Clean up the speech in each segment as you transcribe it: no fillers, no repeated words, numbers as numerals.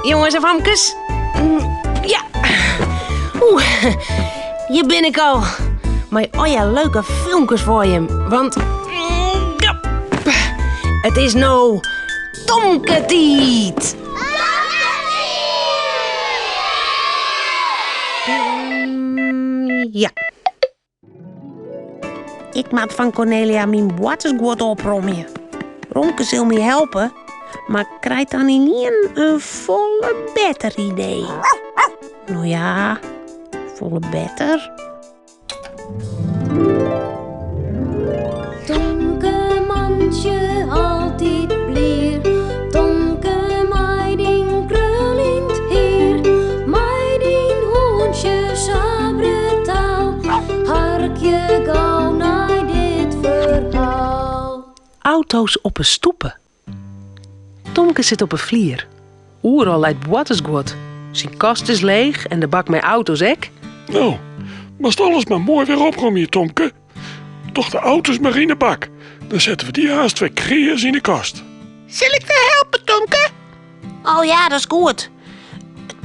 Jonges en famkes. Ja. Oeh, hjir bin ik al. Mei allegear leuke filmkes foar jim. Want ja, it is no Tomke-tiid. Ja. Ik moat fan Cornelia myn boartersguod opromje. Romke sil my helpe, mar krijt dan ynienen in folle better idee. No ja, folle better. Tomke mantsje altyd blier, Tomke mei dyn kruljend hier, mei dyn hûntsje sa brutaal, harkje gau nei dit ferhaal. Auto's op 'e stoepe. Tomke sit op 'e flier. Oeral leit boartersguod. Syn kast is leech en de bak mei auto's ek. No, moatst alles mar moai wer opromje, Tomke. Doch de auto's mar yn 'e bak, dan sette we dy aanst wer kreas yn 'e kast. Sil ik dy helpe, Tomke? Oh ja, dat is goed.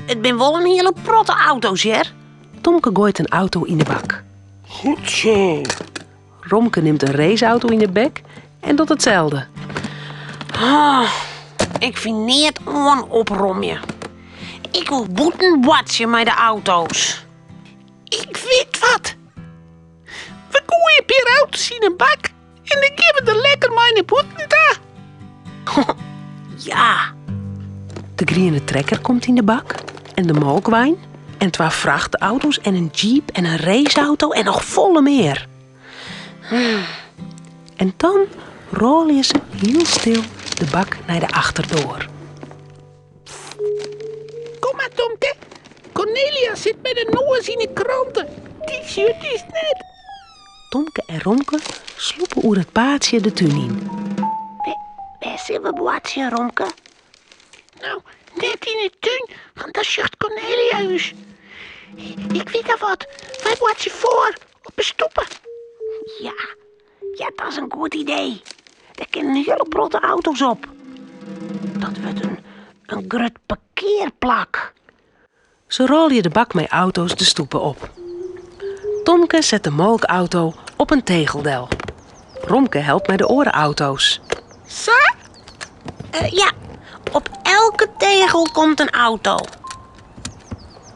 It binne wol in hiele protte auto's, hear. Tomke goait in auto yn 'e bak. Goed zo. Romke nimt in raceauto yn 'e bek en docht itselde. Oh, ik fyn neat oan opromje. Ik wol bûten boartsje mei de auto's. Ik wit wat. We goaie in pear auto's yn in bak en dan gean we der lekker mei nei bûten ta. Ja. De griene trekker komt yn de bak en de molkwein en twa frachtauto's en in jeep en in raceauto en noch folle mear. En dan rôlje se hiel stil de bak nei de achterdoar. Kom mar, Tomke. Cornelia sit mei de noas yn 'e krante. Dy sjocht ús net. Tomke en Romke slûpe oer it paadsje de tún yn. Wêr sille we boartsje, Romke? No, net yn 'e tún, want dan sjocht Cornelia ús. Ik wit al wat. Wy boartsje foar, op 'e stoepe. Ja, ja, dat is in goed idee. Dêr kinne in hiele protte auto's op. Dat wurdt in, in grut parkearplak. Se rôlje de bak mei auto's de stoepe op. Tomke set de molkauto op in tegel del. Romke helpt mei de oare auto's. Sa? Eh, ja, op elke tegel komt in auto.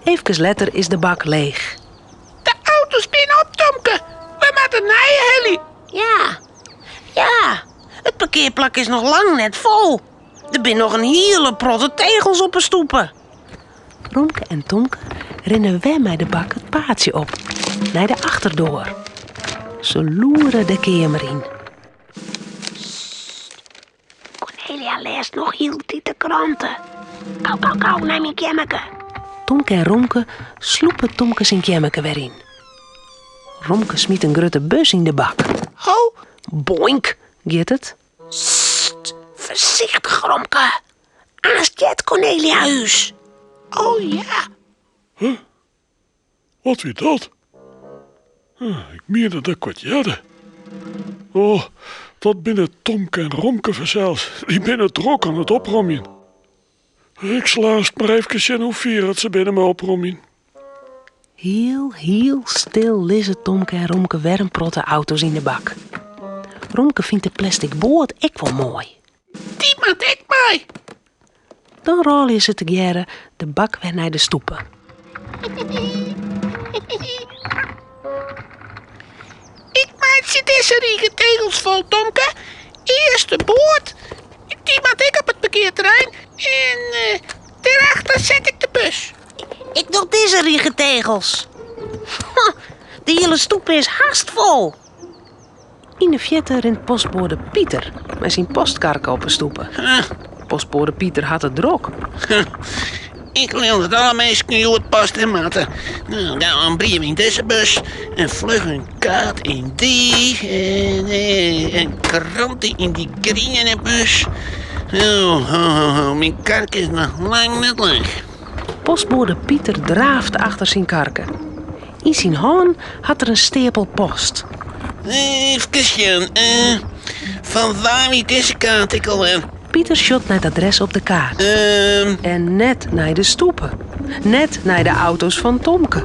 Efkes letter is de bak leech. De auto's binne op, Tomke. We moatte nije helje. Ja, ja, it parkearplak is noch lang net fol. Der binne noch in hiele protte tegels op 'e stoepe. Romke en Tomke rinne wer mei de bak it paadsje op, nei de achterdoar. Se loere de keamer yn. Sst, Cornelia lêst noch hieltyd de krante. Gau, gau, gau nei myn keammerke. Tomke en Romke slûpe Tomke syn keammerke wer yn. Romke smyt in grutte bus yn de bak. Ho! Boink, giet it. Sst, foarsichtich Romke. Aanst heart Cornelia ús. Oh ja. Huh? Wat wie dat? Ik miende dat ik wat hearde. Oh, dat binne Tomke en Romke fansels. Dy binne drok oan it opromjen. Ik sil aanst mar efkes sjen hoe fier oft se binne mei opromjen. Hiel, hiel stil lizze Tomke en Romke wer in protte auto's yn de bak. Romke fynt de plastic boat ek wol moai. Dy moat ek mei. Dan rôlje se tegearre de bak wer nei de stoepe. Ik meitsje dizze rige tegels fol, Tomke. Earst de boat, dy moat ek op it parkearterrein. En eh, dêrachter set ik de bus. Ik doch dizze rige tegels. De hiele stoepe is hast fol. Yn de fierte rint postboade Pieter mei syn postkarke op 'e stoepe. Postboade Pieter hat it drok. Ik leau dat alle minsken hjoed post ha moatte. No, gau in brief yn dizze bus, en fluch in kaart yn dy, en eh, in krante yn dy griene bus. Oh, ho, ho, ho, myn karke is noch lang net leech. Postboade Pieter draaft achter syn karke. Yn syn hân hat er in steapel post. Efkes sjen. Fan wa wie dizze kaart ek alwer? Pieter sjocht nei it adres op de kaart. En net nei de stoepe. Net nei de auto's fan Tomke.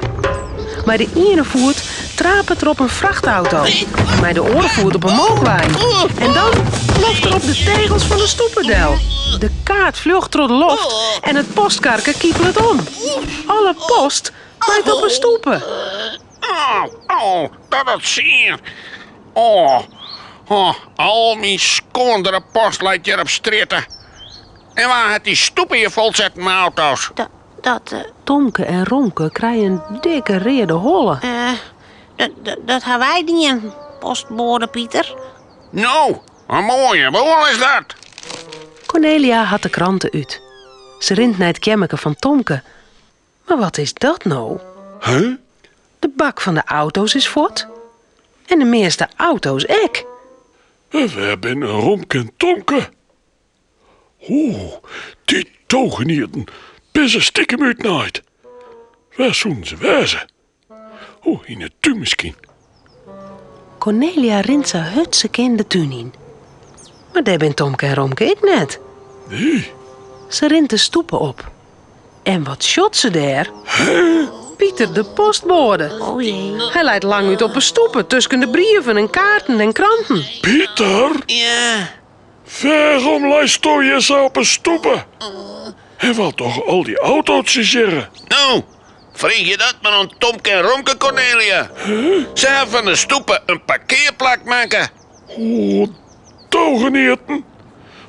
Mei de iene foet trapet er op in frachtauto, mei de oare foet op in molkwein. En dan ploft er op de tegels fan de stoepe del. De kaart fljocht troch de loft en it postkarke kikelet om. Alle post leit op 'e stoepe. Au, au, dat docht sear. Oh, oh, al myn skoandere post leit hjir op strjitte. En wa hat dy stoepe hjir folsetten mei auto's? Dat, dat. Tomke en Romke krije in dikke reade holle. Dat, dat, dat ha wy dien, postboade Pieter. No, in moaie boel is dat. Kornelia hat de krante út. Se rint nei it keammerke fan Tomke. Mar wat is dat no? Huh? De bak fan de auto's is fuort. En de measte auto's ek. En wêr binne Romke en Tomke? Oeh, dy togenieten binne se stikem útnaaid. Wêr soenen se wêze? Oeh, yn de tún miskien. Kornelia rint sa hurd se kin de tún yn. Mar dêr binne Tomke en Romke ek net. Nee. Se rint de stoepe op. En wat sjocht se dêr? Pieter de postboade. Oh jee. Hy leit langút op 'e stoepe tusken de brieven en kaarten en kranten. Pieter? Ja. Wêrom leisto hjir sa op 'e stoepe? En wat dogge al dy autootsjes hjirre? No, freegje dat mar oan Tomke en Romke, Kornelia. Se hawwe fan de stoepe in parkearplak makke. O, togenieten.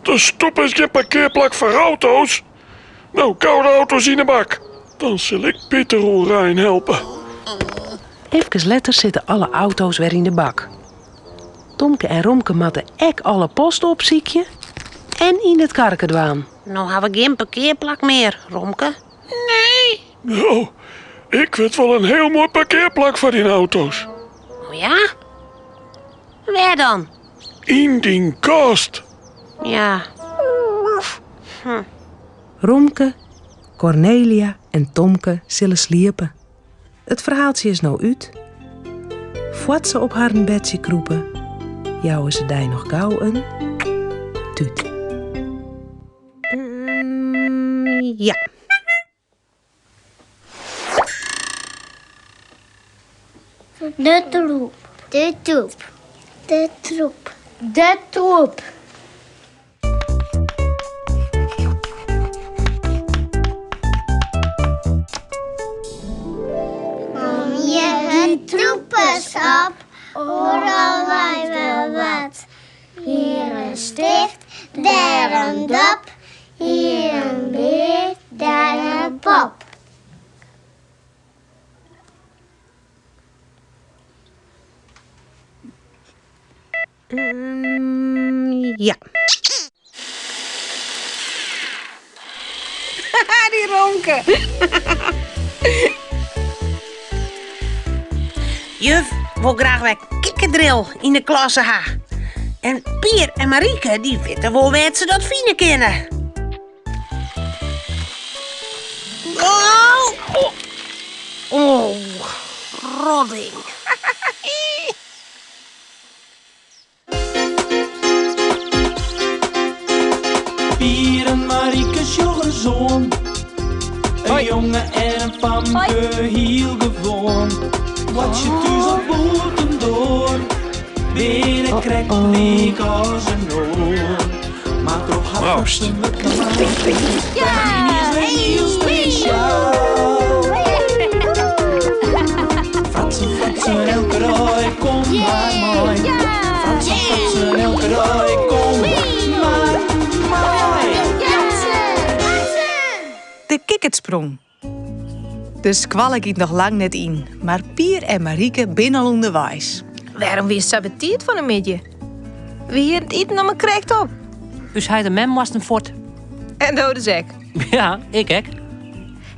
De stoepe is gjin parkearplak foar auto's. No, gau de auto's yn 'e bak. Dan sil ik Pieter oerein helpe. Efkes letter sitte alle auto's wer yn de bak. Tomke en Romke moatte ek alle post opsykje en yn it karke dwaan. No ha we gjin parkearplak mear, Romke. Nee. No, ik wit wol in hiel moai parkearplak foar dyn auto's. O ja? Wêr dan? Yn dyn kast. Ja. Romke, Kornelia en Tomke sille sliepe. It ferhaaltsje is no út. Foar't se op harren bedsje krûpe, jouwe se dy noch gau in tút. Ja. De troep. De troep. De troep. De troep. Om je troepers op, oeral lei wel wat. Hjir in stift, dêr in dop, hjir in bear, dêr in pop. Ja. Dy Romke. Juf wol graach wer kikkerdril yn de klasse ha. En Pier en Marieke dy witte wol wêr't se dat fine kinne. Oh, oh, oh rodding. Pier en Marieke sjogge soan. In jonge en in famke, hiel gewoan. Wat je thús of bûtendoar, binne krekt lyk as in oar. Mar troch har Proost. fratsen wurdt Tiny is wer hiel spesjaal. Fratsen, fratsen, elke dei, kom mar mei. Fratsen, fratsen, elke dei, kom mar mei. De kikkertsprong. De skoalle giet noch lang net yn, mar Pier en Marieke binne al ûnderweis. Wêrom wiest sa betiid fan 'e middei? We hiene it iten noch mar krekt op. Us heit en mem moasten fuort. En do dus ek? Ja, ik ek.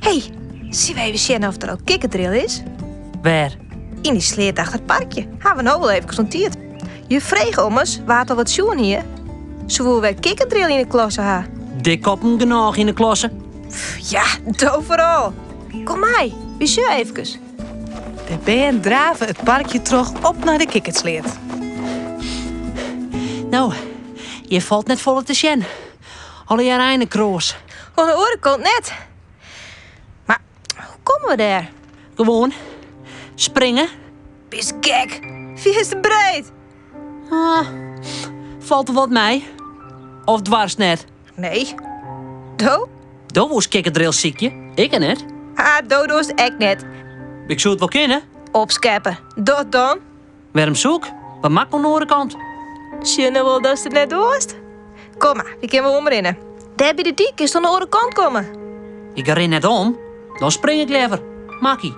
Hé, sille we even sjen oft der al kikkerdril is? Wêr? Yn dy sleat achter it parkje. Ha we no wol efkes oan tiid. Juf frege ommers wa't al wat sjoen hie. Se woe wer kikkerdril yn 'e klasse ha. Dikkoppen genôch yn 'e klasse. Ja, do foaral. Kom mei, wy sjogge efkes. De bern drave it parkje troch op nei de kikkertsleat. No, hjir falt net folle te sjen. Allegear einekroas. Oan de oare kant net. Mar hoe komme we dêr? Gewoan springe. Bist gek? Fierste breed. Ah, falt der wat mei? Of doarst net? Nee. Do? Do woest kikkerdril sykje, ikke net. Ah, do doarst ek net. Ik soe it wol kinne. Opskeppe. Dat dan? Wêrom soe ik? Wat moat ik oan de oare kant? Sjen wol datst it net doarst. Kom mar, wy kinne wol omrinne. Dêr by de dyk kinst oan de oare kant komme. Ik rin net om, dan spring ik leaver. Makkie.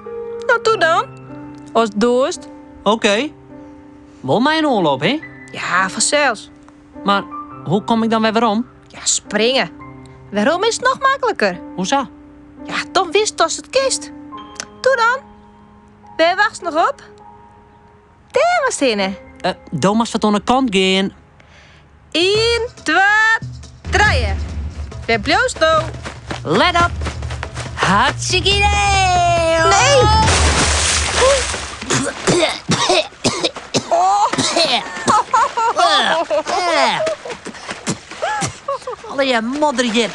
No toe dan. Ast doarst. Oké. Wol mei in oanloop, hè? Ja, fansels. Mar hoe kom ik dan wer werom? Ja, springe. Werom is it noch makliker. Hoesa? Ja, dan witst datst it kinst. Toe dan. Wêr wachtst noch op? Dêr moatst hinne. Uh, do moatst wat oan de kant gean. Ien, twa, trije. Wêr bliuwst no? Let op. Hartstikke idee! Nee! Oh. Allegear modder hjir.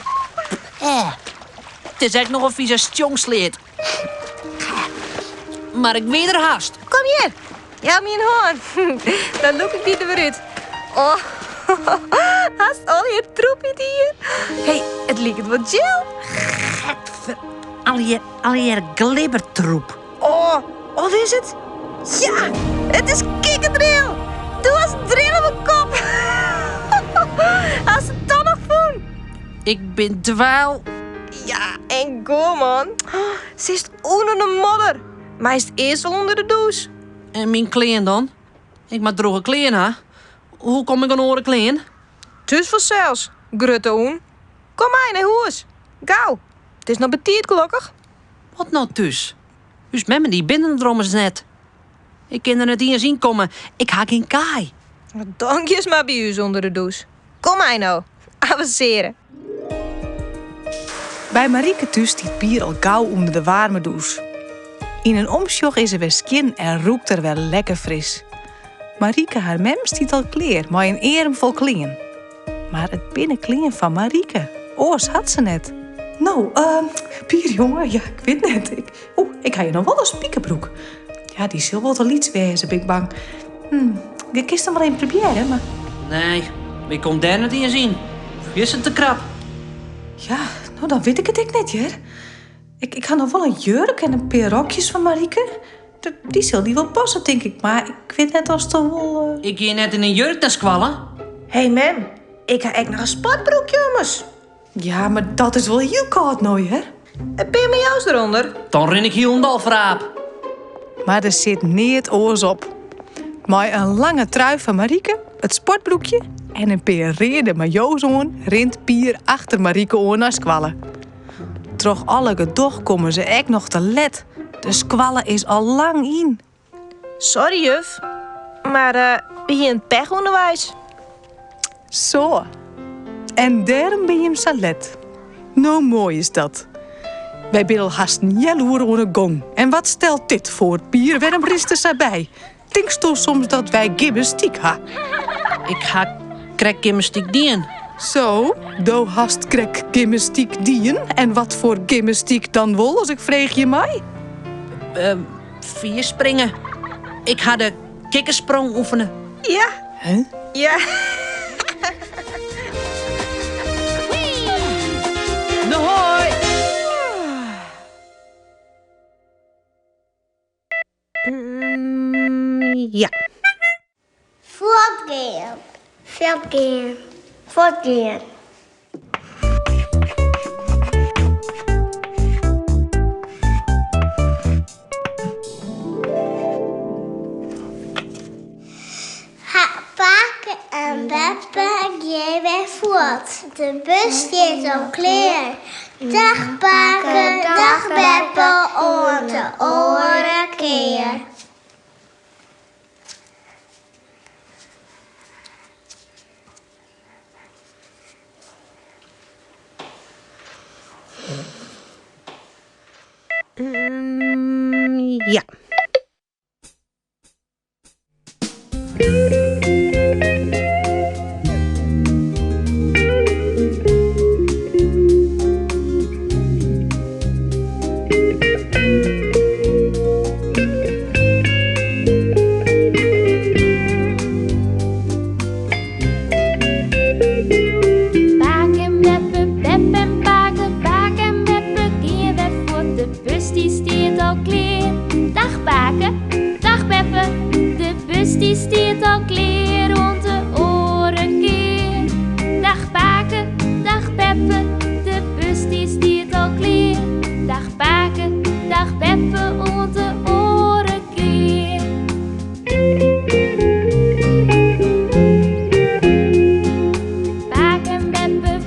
It is ek noch in fize stjonksleat. Mar ik wie der hast. Kom hjir, jou my in hân. Dan lûk ik dy der wer út. Oh, hast allegear troep út hier. Hé, it liket wol gel. Getver, allegear, allegear glibbertroep. Oh, wat is it? Ja, it is kikkerdril. Do hast dril op 'e kop. Hast it dan noch fûn? Ik bin dwyl. Ja, en goa man. Sitst ûnder de modder. Meist earst wol ûnder de dûs. En myn klean dan? Ik moat drûge klean ha. Hoe kom ik oan oare klean? Thús fansels, grutte hûn. Kom mei nei hûs. Gau. It is noch betiid gelokkich. Wat no thús? Us mem en dy binne der ommers net. Ik kin der net iens yn komme. Ik ha gjin kaai. Dan giest mar by ús ûnder de dûs. Kom mei no. Avensearje. By Marieke thús stiet Pier al gau ûnder de waarme dûs. Yn in omsjoch is er wer skjin en rûkt er wer lekker fris. Marieke har mem stiet al klear mei in earm fol klean. Mar it binne klean fan Marieke, oars hat se net. No, Pier jonge, ja, ik wit net. Ik, oeh, ik ha hjir noch wol in spikerbroek. Ja, dy sil wol te lyts wêze, bin ik bang. Hm, dy kinst dan wol even probearje, mar... Nee, ik kom dêr net iens yn. Fierste te krap. Ja, no dan wit ik it ek net, hear. Ik, ik ha noch wol in jurk en in pear rokjes fan Marieke. Dy sil dy wol passe, tink ik, mar ik wit net oftst dan wol. Ik gean net yn in jurk nei skoalle. Hé mem, ik ha ek noch in sportbroekje ommers. Ja, mar dat is wol hiel kâld no, hear. In pear maillots derûnder. Dan rin ik hielendal foar aap. Mar der sit neat oars op. Mei in lange trui fan Marieke, it sportbroekje en in pear reade maillots oan rint Pier achter Marieke oan nei skoalle. Troch alle gedoch komme se ek noch te let. De skoalle is al lang yn. Sorry juf, mar we hienen pech ûnderweis. Zo. En dêrom bin jim sa let. No moai is dat. Wy binne al hast in healoere oan 'e gong. En wat stelt dit foar, Pier? Wêrom rinst der sa by? Tinksto soms dat wy gymnastyk ha? Ik ha krekt gymnastyk dien. Zo, do hast krekt gymnastyk dien? En wat foar gymnastyk dan wol, as ik freegje mei? Uh, fierspringe. Ik ha de kikkersprong oefene. Ja. Huh? Ja. No hoi! Ja. Fuortgean. Fuortgean. Fuortgean. Ha pake en beppe gean wer fuort. De bus stiet al klear. Dag pake, dag beppe, oant de oare kear. Ja.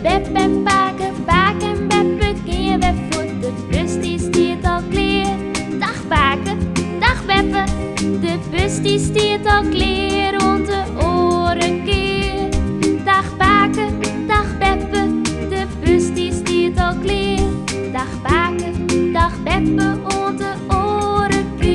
Bep en pake, pake en beppe gean wer fuort. De bus dy stiet al klear. Dag pake, dag beppe. De bus dy stiet al klear oant de oare kear. Dag pake, dag beppe. De bus dy stiet al klear. Dag pake, dag beppe oant de oare kear.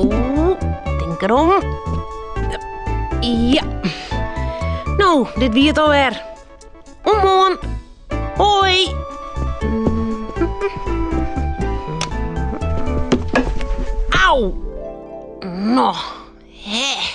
Oeh, tink derom. Ja. No, dit wie it alwer. Oant moarn. Hoi. Au. No, hè.